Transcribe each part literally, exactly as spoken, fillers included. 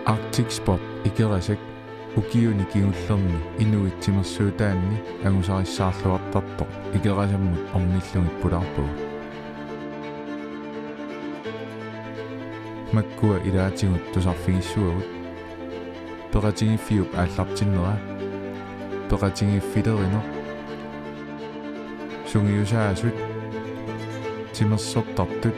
Arctic Sport Ikerasak ukiuni kingullerni inuit timersuutaanni angusarissaarluartartoq Ikerasammut ornillugit pulaarpagut. Makkua ilaatigut tusarfigissavagut: peqatigiiffiup aallartinnera, peqatigiiffilerineq, sungiusaasut, timersortartut,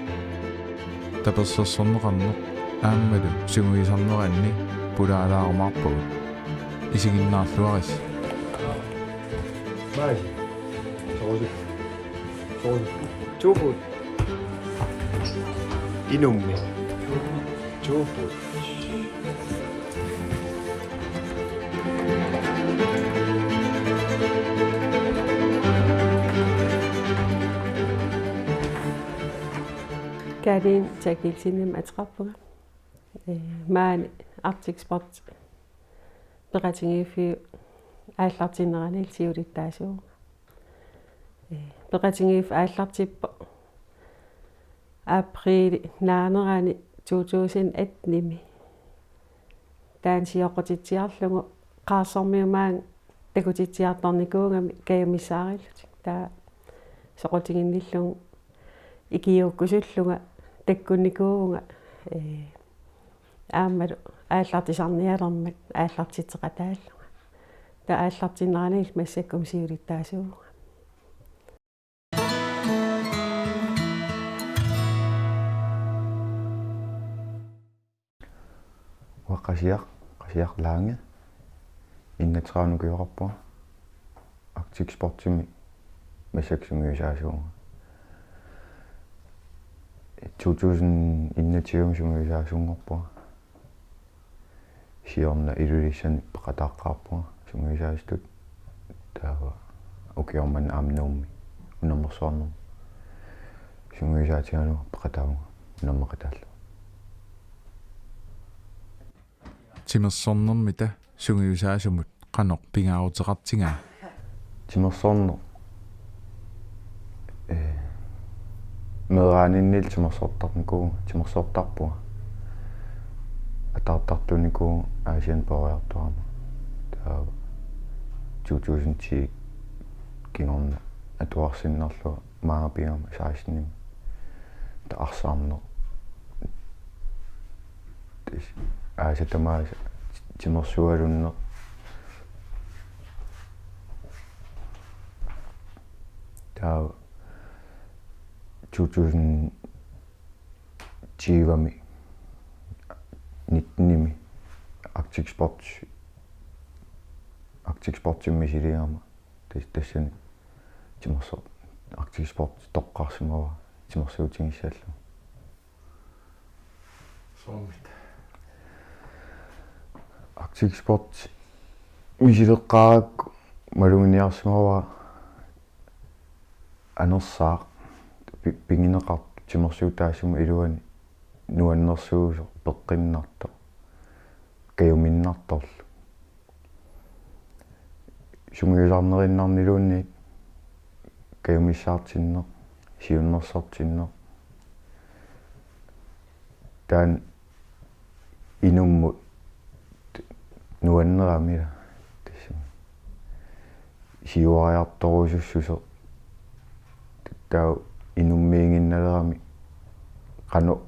tapersersorneqarneq aammalu sungiusarneranni pulaalaarumaarpagut. Isiginnaarluarisi. Maasi. Soorlu. Soorlu. Two foot. Inummi. Two foot. Karin Therkildsenimik ateqarpunga. Ee, maani Arctic Sport peqatigiiffiup aallartinnerani siulittaasuuvunga. Ee, peqatigiiffik aallartippoq april naanerani to tusind attenimi. Taanna sioqqutitsiarlugu Qaarsormiut maanga takutitsiartornikuugami kajumissaariillutik. Taava soqutiginnillugu ikiuukkusullunga takkunnikuuvunga, ee, aammalu aallartisarnialermat aallartitseqataallunga. Taava aallartinnerani massakkut siulittaasuuvunga. Uanga Qasiaq, Qasiaq Lange, enogtredive ukioqarpunga, Arctic Sportsimi massakkut sungiusaasuuvunga. To tusind enogtyve sungiusaasunngorpunga. Siorna Ilulissani peqataaqqaarpunga sungiusaasutut. Taava ukioq manna aamma Nuummi unammersuarnermi sungiusaatigalugu peqataavunga unammeqataallunga. Timersornermita sungiusaasumut qanoq pingaaruteqartigaa? Timersorneq, ee, meeraaninnillu timersortarnikuuvunga, timersortarpunga. Ataartartunikuuvunga Asian peroriartorama. Taava to tusind ti kingorna atuarsinnarlunga maanga pigama sekstenimi. Taava arsaarneq. Tassa aasat tamaasa timersualunneq. Taava to tusind tyvemi, nittenimi Arctic Sports, Arctic Sportsimi misiligama. Tas-, tassani timerso-, Arctic Sports toqqarsimavara timersuutigissallugu. Soormita? Arctic Sports misileqqaarakku maluginiarsimavara anersaaq, pi-, pigineqartoq, timersuutaasumut iluani nuannersuusoq, peqqinnartoq, kajuminnartorlu. Sungiusarnerinnarniluunniit kajumissaartinneq, siunnersortinneq. Taanna inummut nuannerami, ila, tassami siuariartorusussuseq. Taava inummiiginnalerami qanoq,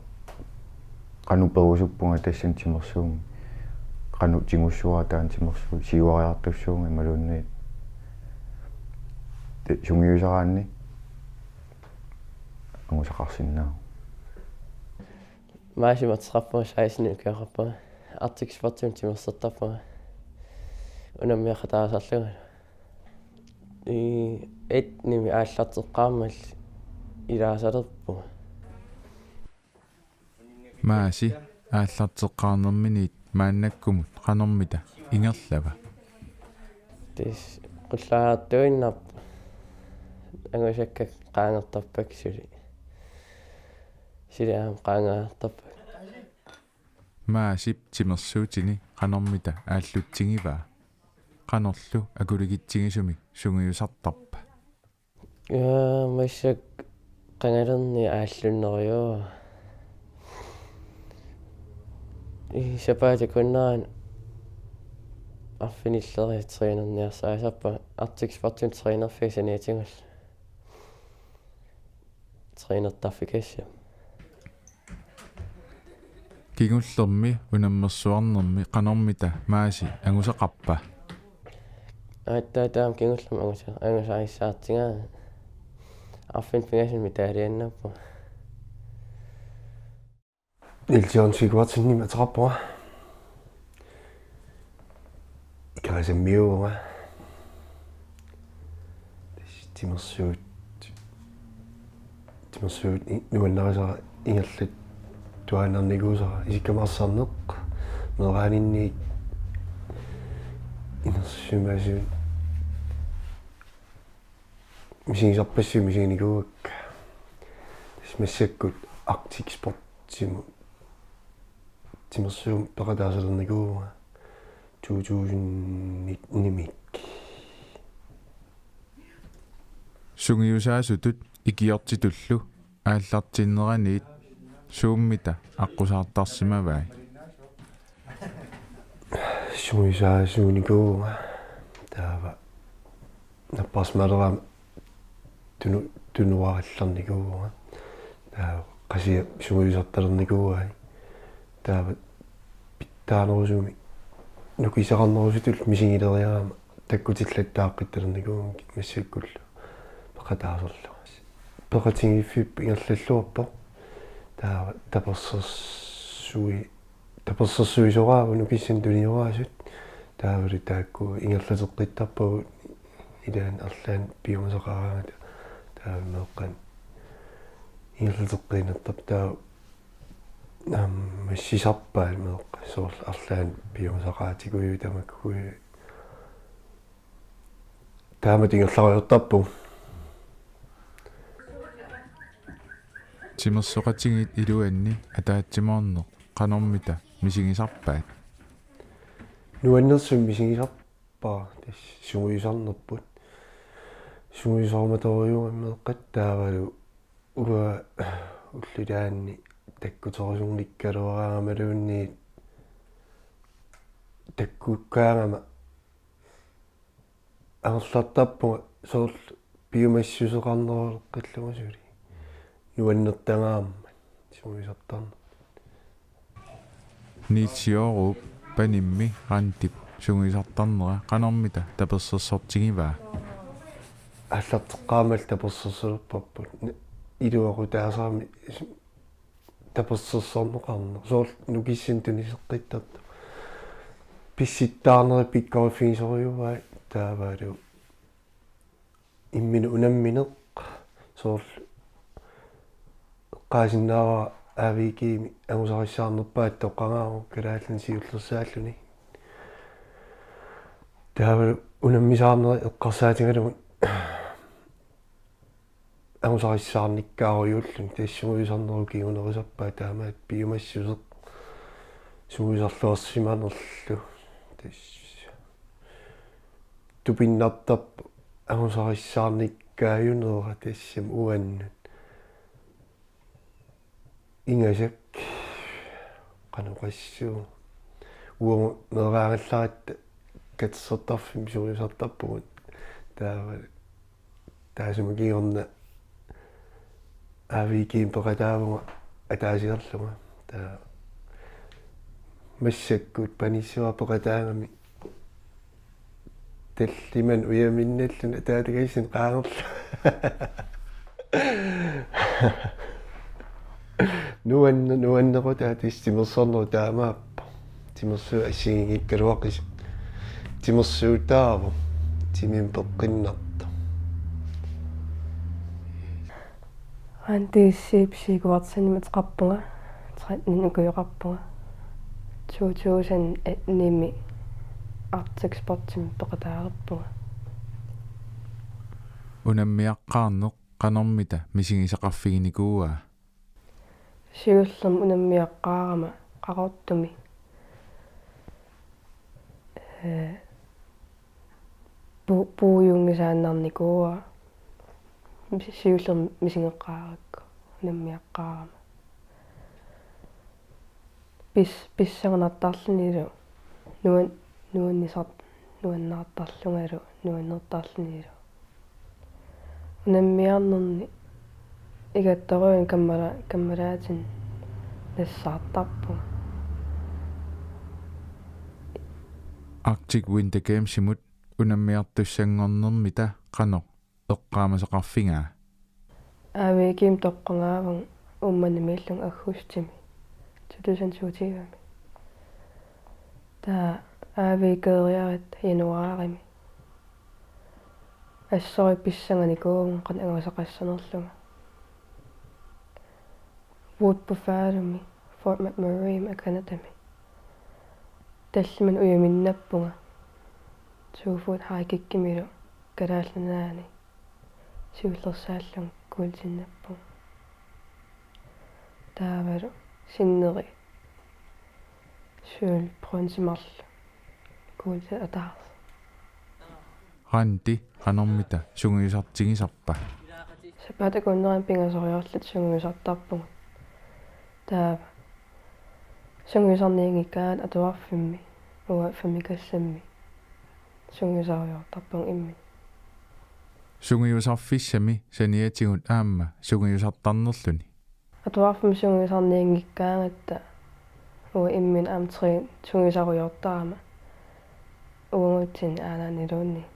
qanoq perusuppunga tassani timersuummi, qanoq tigussavara taanna timersuummi, siuariartussuunga imaluunniit. Taava sungiusaraanni angusaqarsinnaavoq. Maasip ateqarpunga, seksten ukioqarpunga. Arctic Sportsimi timersortarpunga unammeqataasarlunga. Ee, attenimi aallarteqqaarmat ilaasalerpunga. Maasi aallarteqqaarnerminiit maannakkumut qanormita ingerlava? Tassa qullaartuinnarpoq, angusakka qaangertarpakka suli. Suli aamma qaangertarpakka. Maasip timersuutini qanormita aallutsigivaa? Qanorlu akuligitsigisumik sungiusartarpa? Aa, massakkut qangalerni aallunnerujuuvoq. i sapaatip akunnerani arfinilleri trænerniarsarisarpunga, Arctic Sportsimi trænerfia saniatigullu. Trænertarfikassam. Kingullermi unammersuarnermi qanormita Maasi angusaqarpa? Aatsaat taama kingullermi angusa-, angusarissaartigaara. Arfineq-pingasunut medaljennaappunga. Niels Jørgen Sigurdsenimik ateqarpunga. Ikerasammiuuvunga. Timersuut, timersuut i-, nuannarisara ingerlattuaannarnikuusara, isikkamaarsaarneq meeraaninni inersimasunut misigisarpassuit misiginikuuakka. Tassa massakkut Arctic Sportsimut timersuummik peqataasalernikuuvunga to tusind nitten-imik. Sungiusaasutut ikiortitullu aallartinneraniit suummita aqqusaartarsimavai? Sungiusaasuunikuuvunga, taava napparsimaleraangama tunu-, tunuarallernikuuvunga. Taava qasiap sungiusartalernikuuai. Taava pitsaanerusumik nukissaqarnerusutullu misigileriarama takkutillattaaqqittalernikuu massakkullu peqataasorlunga. Peqatigiiffiup ingerlalluarpoq. Taava tapersersui-, tapersersuisoraavut nukissanik tuniorasut. Taavalu taakku ingerlateqqittarpagut ilaanni arlaannik piumasaqaraangata. Taava meeqqat ingerlateqqiinnartarput, taava aamma sisarpaat meeqqat soorlu arlaannik piumasaqaatigujuit tamakkuugujuit. Taamatut ingerlariartarpugut. Timersoqatigiit iluanni ataatsimoorneq qanormita misigisarpaat? Nuannersumik misigisarpara tassa sungiusarnerput. Sungiusarumatoriugami meeqqat, taavalu uanga ullut ilaanni takkuterusunngikkaluaraangama iluanniit takkukkaangama angerlartarpunga soorlu piumassuseqarneruleqqillugu suli. Nuannertagaarmat sungiusartarneq. Niels Jørgen, panimmi Randip sungiusartarnera qanormita tapersersortigivaa? Aallarteqqaarmalli tapersersulerparput. N-, iluaqutaasarami tapersersorneqarneq. Soorlu nukissanik tuniseqqittartoq. Pissittaarnerit pikkoriffigisorujuuai, taavalu imminut unammineq. Soorlu eqqaasinnaavara A V G-mi angusarissaarnerpaat toqqagaavoq Kalaallit Nunaanni siullersaalluni. Taavalu unammisaarnerit eqqarsaatigalugit angusarissaarnikkaarujuulluni, tassa sungiusarnerup kingunerisarpaa taamaattoq piumassuseq sungiusarluarsimanerlu. Tassa tupinnartarpoq angusarissaarnikkaajunera tassami uannut. Ingasak qanoq oqassuunga. Uagut meeraagallaratta katersortarfimmi sungiusartarpugut. Taava taassuma kingorna A V G-mi peqataavunga ataasiarlunga. Taava massakkut panissuara peqataagami tallimat ujaminnalluni ataatagassani qaangerlugu. Nuanne-, nuannequtaa tassa timersornerup taamaappoq. Timersuut assigiinngikkaluaqisut. Timersuutaavoq timimik peqqinnartoq. Randi Sipsi Kuartsanimik ateqarpunga, tretten ukioqarpunga. To tusind attenimi Arctic Sportsimi peqataalerpunga. Unammiaqqaarneq qanormita misigisaqarfiginikuuaa? Siullermik unammiaqqaarama Qaqortumi, ee, pu-, puiunngisaannarnikuuara. Siullermik misigeqqaarakku unammiaqqaarama. pis-, pissanganartarlunilu nuan-, nuannisar-, nuannaartarlungalu nuannertarlunilu. Unammiarnerni igattoruin kammala-, kammalaatinik nassaartarpunga. Arctic Winter Gamesimut unammiartussanngornermita qanoq eqqaamasaqarfigaa? A V G-mik toqqagaavunga Uummannamiillunga aggustimi to tusind toogtyve-mi. Taava A V G-riaratta januaarimi. Assorujuk pissanganikuuvunga qanoq angusaqassanerlunga. Woodborough-mi, Fort McMurray-mi akanatami. Tallimanik ujuminnappunga. Two foot high kickimilu Kalaallit Nunaanni siullersaallunga kuultinnappunga. Taavalu sinneri sølv, bronze marluk kuultitat ataarsi. Randi qanormita sungiusartigisarpa? Sapaatip akunneri pingasoriarluta sungiusartarpugut. Taava sungiusarnianngikkaangatta atuarfimmi, uanga fem klassimmi sungiusarujoortarpunga imminut. Sungiusarfissami saniatigut aamma sungiusartarnerluni. Atuarfimmi sungiusarnianngikkaangatta uanga imminut aamma tre sungiusarujoortarama uagutsinni aanaanniluunniit.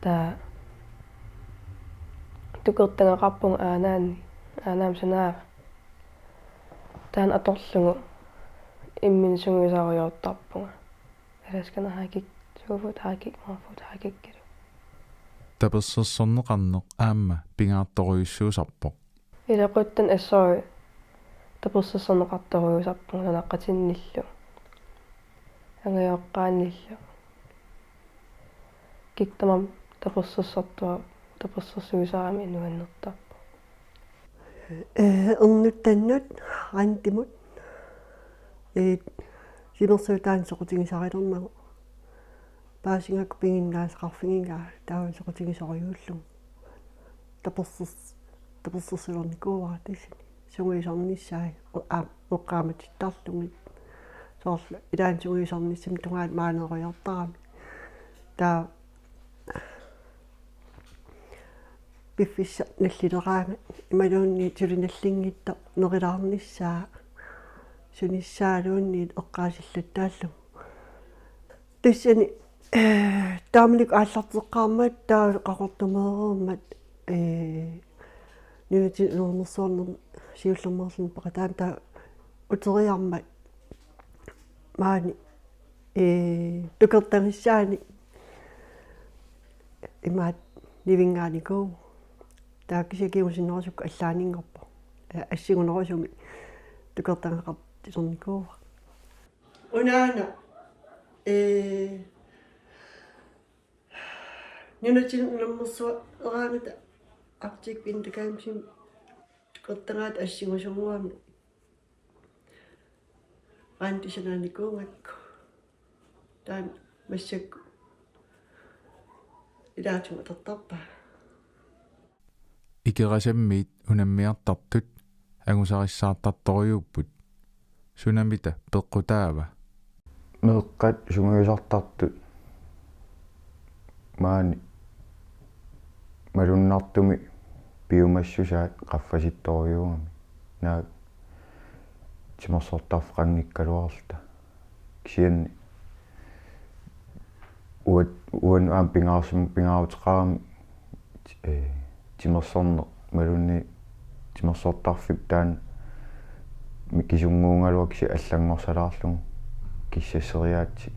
Taava tukertagaqarpunga aanaanni, aanaama sanaava. Taanna atorlugu imminut sungiusarujoortarpunga. Alaskana high kick, two foot high kick, one foot high kickilu. Tapersersorneqarneq aamma pingaartorujussuusarpoq. Ilaquttat assorujuk tapersersorneqartorujussuusarpunga nunaqqatinnillu. Angajoqqaannillu. Kikkut tamarmik tapersersortua-, tapersersuisarami nuannertarpoq. Ee, ernuttannut, Randimut. Ee, timersuutaanut soqutigisarilernagu. Paasigakku piginnaasaqarfigigaa taava soqutigisorujuullugu. Tapersers-, tapersersulernikuuara tassani. Sungiusarnissaa, aa, eqqaamatittarlugit. Soorlu ilaanni sungiusarnissamut tungaanut maaneerujoortarami. Taava piffissaq nallileraangat imaluunniit suli nallinngitsoq nerilaarnissaa sunissaaluunniit eqqaasillattaallugu. Tassani, ee, taamanikkut aallarteqqaarmat taava Qaqortumeereermat, ee, nunatsinni inornersuarnermi siullermeerluni peqataanut taava uteriarmat maani, ee, tukertagissaani imaattoq nivinngaanikuuvoq. Taava kisianni kingusinnerusukkut allaanninngorpoq. Ee, assigunerusumik tukertagaqartilernikuuara. Unaana, ee, nunatsinni inornersuaq eraangata Arctic Winter Gamesimut tukertagaat assigusunnguamik Randi sanaanikuugakku. Taanna massakkut ilaatigut atortarpaa. Ikerasammiit unammiartartut angusarissaartartorujuupput. Sunamita peqqutaava? Meeqqat sungiusartartut maani malunnartumik piumassusaat qaffasittorujuugamik. Naak timersortarfeqanngikkaluarluta. Kisianni uat-, uannut aamma pingaartum-, pingaaruteqarami, ee, timersorneq imaluunniit timersortarfik taanna mikisunnguugaluaq kisianni allanngorsalaarlugu kissasseriaatsit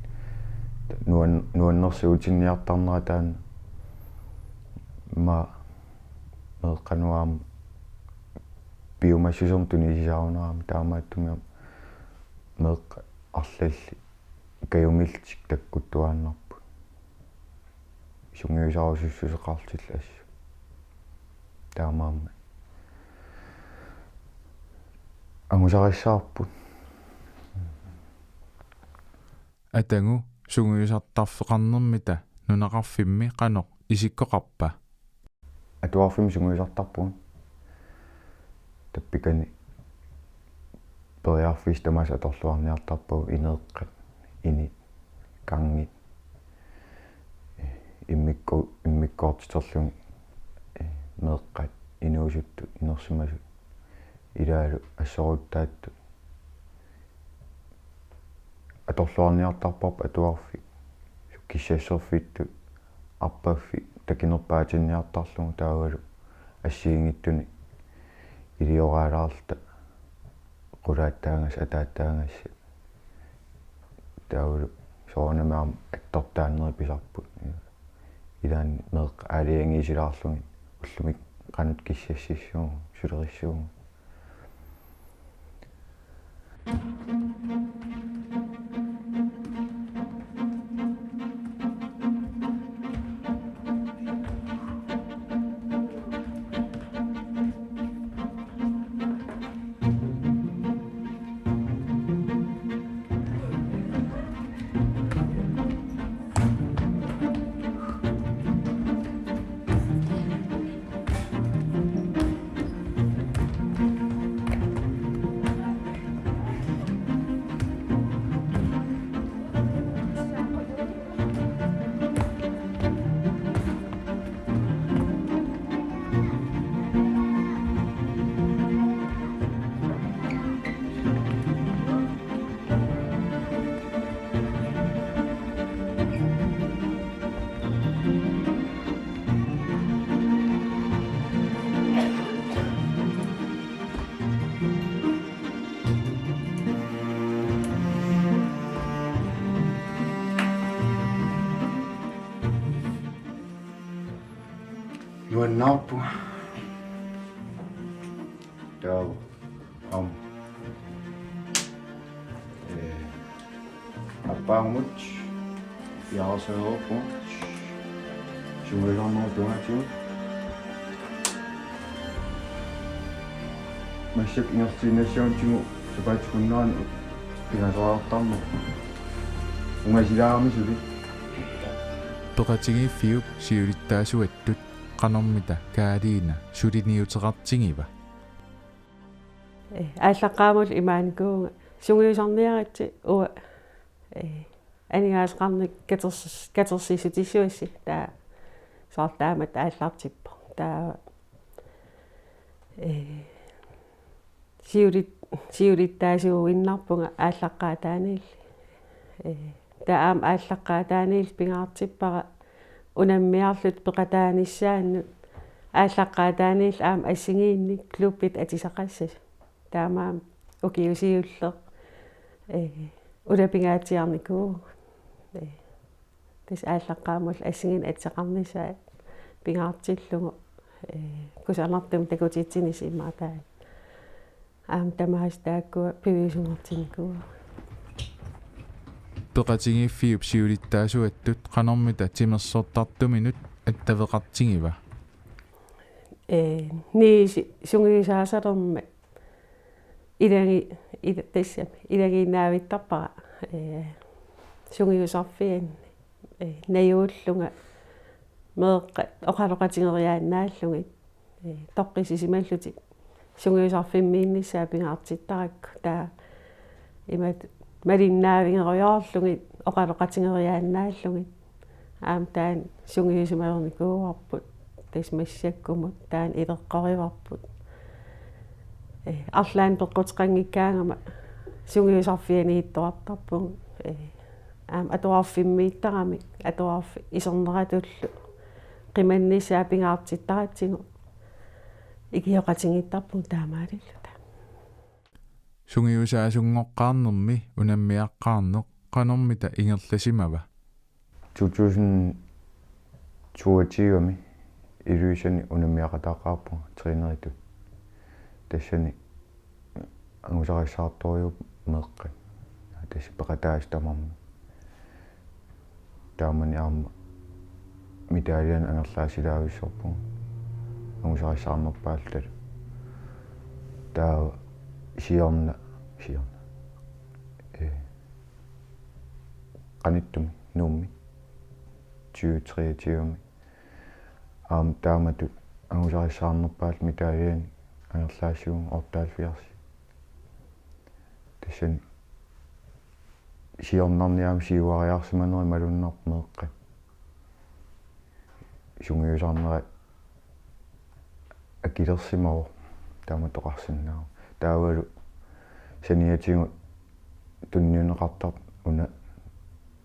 nuan-, nuannersuutinniartarnera taanna. Immaqa meeqqanut aamma piumassusermik tunisisarunarami taamaattumik meeqqat arlallit kajumillutik takkuttuaannarput. Sungiusarusussuseqarlutillu assut. Taamaammat angusarissaarput. Atagu sungiusartarfeqarnermita nunaqarfimmi qanoq isikkoqarpa? Atuarfimmi sungiusartarpugut. Tappikani periarfissat tamaasa atorluarniartarpagut: ineeqqat, init, gangit, immikku-, immikkoortiterlugit, meeqqat, inuusuttut, inersimasut, ilaalu assoruuttaattut. Atorluarniartarparput atuarfik, kissasserfittut, arpaffik takinerpaatinniartarlugu, taavalu assigiinngitsunik ilioraalaarluta qulaattaagassat, ataattaagassat. Taavalu soorunami aamma attortaanneri pisarput. Ilaanni meeqqat aalajangiisilaarlugit ullumikkut qanoq kissassissuugut, sulerissuugut. Nuannaarpunga. Taava aamma, ee, aappaagummut piareersareerpunga. Sungiusarnerup tungaatigut. Massakkut ingerlatiinnassagutsigu sapaatip-akunnerani pingasoraartarnerput. Ungasilaarami suli. Peqatigiiffiup siulittaasuattut qanormita Karina suliniuteqartigiva? Ee, aallaqqaammut imaanikuuvunga: sungiusarniaritsi, uanga, ee, aningaasaqarnikkut katers-, katersiissutissuassi, taava soorlu taamatut aallartippoq. Taava, ee, siulit-, siulittaasuuinnarpunga aallaqqaataaniilli. Ee, taava aamma aallaqqaataaniilli pingaartippara unammiarluta peqataanissaannut aallaqqaataaniilli aamma assigiinnik klubbit atisaqassasut. Taamaammat ukiut siulleq, ee, ulapingaatsiarnikuuvugut. Ee, tassa aallaqqaammulli assigiinnik atisaqarnissaa pingaartillugu, ee, kusanartumik takutitsinissaq immaqa taanna. Aamma tamaasa taakkua piviusunngortinnikuuagut. Peqatigiiffiup siulittaasuattut qanormita timersortartuminut attaveqartigiva? Ee, niisi sungiusaasalermat ilagi-, ila-, tassami ilagiinnaavittarpara, ee, sungiusarfianni, ee, najuullunga meeqqat oqaloqatigeriaannaallugit, ee, toqqissisimallutik sungiusarfimmiinnissaat pingaartittarakku, taava imatut malinnaavigerujoorlugit oqaloqatigeriaannaallugit. Aamma taanna sungiusimalernikuuarput, tassa massakkumut taanna ileqqorivarput. Ee, arlaannik peqquteqanngikkaangama sungiusarfianiittoqartarpugut. Ee, aamma atuarfimmiittaramik, atuarfik iserneratullu qimannissaa pingaartittaratsigu ikioqatigiittarpugut taamaalilluta. Sungiusaasunngoqqaarnermi unammiaqqaarneq qanormita ingerlasimava? To tusind toogtyve-mi Ilulissani unammiaqataaqqaarpunga træneritut. Tassani angusarissaartorujuupput meeqqat. Tassa peqataasut tamarmik. Taamani aamma medaljanut angerlaasilaavissorpunga angusarissaarnerpaalluta. Taava siorna, siorna. Ee, qanittumi, Nuummi. Tyve treogtyve-mi. Aamma taamatut angusarissaarnerpaalluta medaljanut angerlaassavunga otteoghalvfjerds. Tassani siornarniaam siuariarsimanera malunnarpoq meeqqat. Sungiusarnerat akilersimavoq taama toqarsinnaavoq. Taavalu saniatigut tunniunneqartartoq una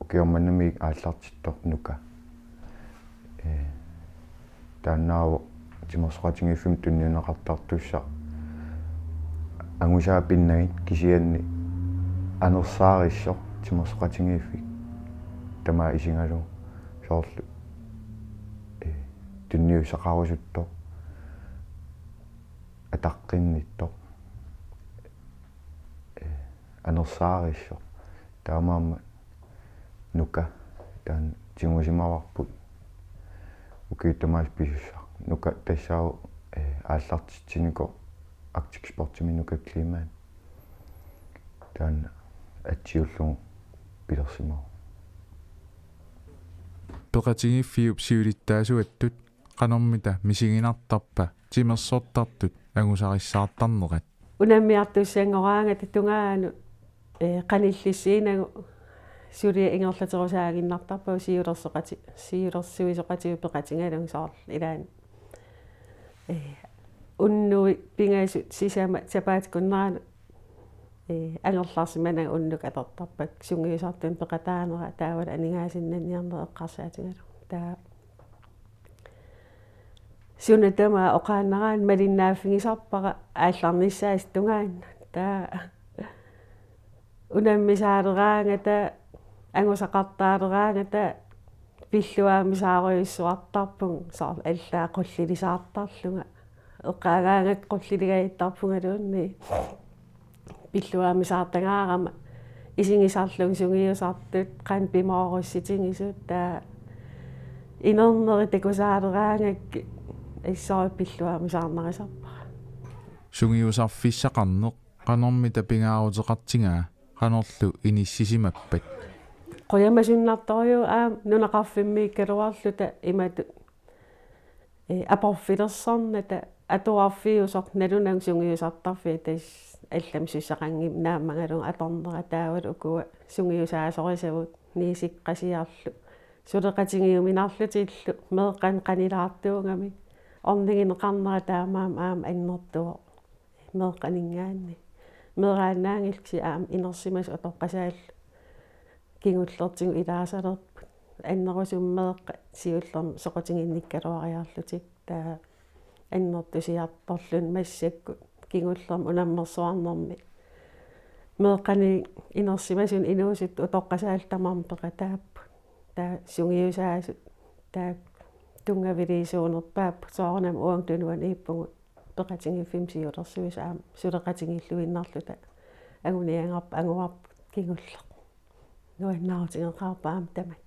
ukioq manna aallartittoq Nuka. Ee, taannaavoq timersoqatigiiffimmut tunniunneqartartussaq angusaa pinnagit kisianni anersaarissoq timersoqatigiiffik tamaat isigalugu soorlu, ee, tunniussaqarusuttoq, ataqqinnittoq, ee, anersaarissoq. Taamaammat Nuka taanna tigusimavarput ukiut tamaasa pisussaq. Nuka tassaavoq, ee, aallartitsinikuuvoq Arctic Sportsimi Nuka Klimaat. Taanna atsiullugu pilersimavoq. Peqatigiiffiup siulittaasuattut qanormita misiginartarpa timersortartut angusarissaartarnerat? Unammiartussanngoraangata tungaanut, ee, qanillissiinagu suliaq ingerlaterusaaginnartarpagut siulersoqati-, siulersuisoqatigut peqatigalugu soorlu ilaanni. Ee, unnuit pingasut sisamat sapaatip akunneranut, ee, angerlarsimanagu unnuk atortarpakka sungiusartunut peqataanera taavalu aningaasanniarneq eqqarsaatigalugu. Taava suna tamaat oqaannaraanni malinnaaffigisarpara aallarnissaasa tungaanut. Taava unammisaaleraangata, angusaqartaaleraangata pilluaamisaarujussuartarpunga soorlu allaat qullilisaartarlunga. Eqqaagaangakku qulliligajattarpungaluunniit. Pilluaamisaartagaarama isigisarlunga sungiusartut qanoq pimoorussutigisut, taava inerneri takusaaleraangakkit assut pilluaamisaarnarisarpara. Sungiusarfissaqarneq qanormita pingaaruteqartigaa, qanorlu inissisimappat? Qujamasunnartorujuuvoq aamma nunaqarfimmiikkaluarluta imatut, ee, aporfilersornata atuarfiusoq nalunagu sungiusartarfia tassa allamik sussaqanngimmat naammagalugu atornera taavalu ukua sungiusaasorisavut niisikka qasiarlu suleqatigiuminarlutillu meeqqanik qanilaartuugami ornigineqarnera taamaammat aamma annertuvoq meeqqaninngaanniit. Meeraannaanngillat kisianni aamma inersimasut utoqqasaallu kingullertigut ilaasalerput. Annerusumik meeqqat siullermik soqutiginnikkaluariarlutik. Taava annertusiartorluni massakkut kingullermik unammersuarnermi meeqqaniit inersimasunik inuusuttut utoqqasaallu tamarmik peqataapput. Taava sungiusaasut taakku tunngaviliisuunerpaapput, soorunami uanga tunuaniippugut peqatigiiffimmut siulersuisut aamma suleqatigiilluinnarluta anguniagarput anguarput kingulleq. Nuannaarutigeqaarput aamma tamanna.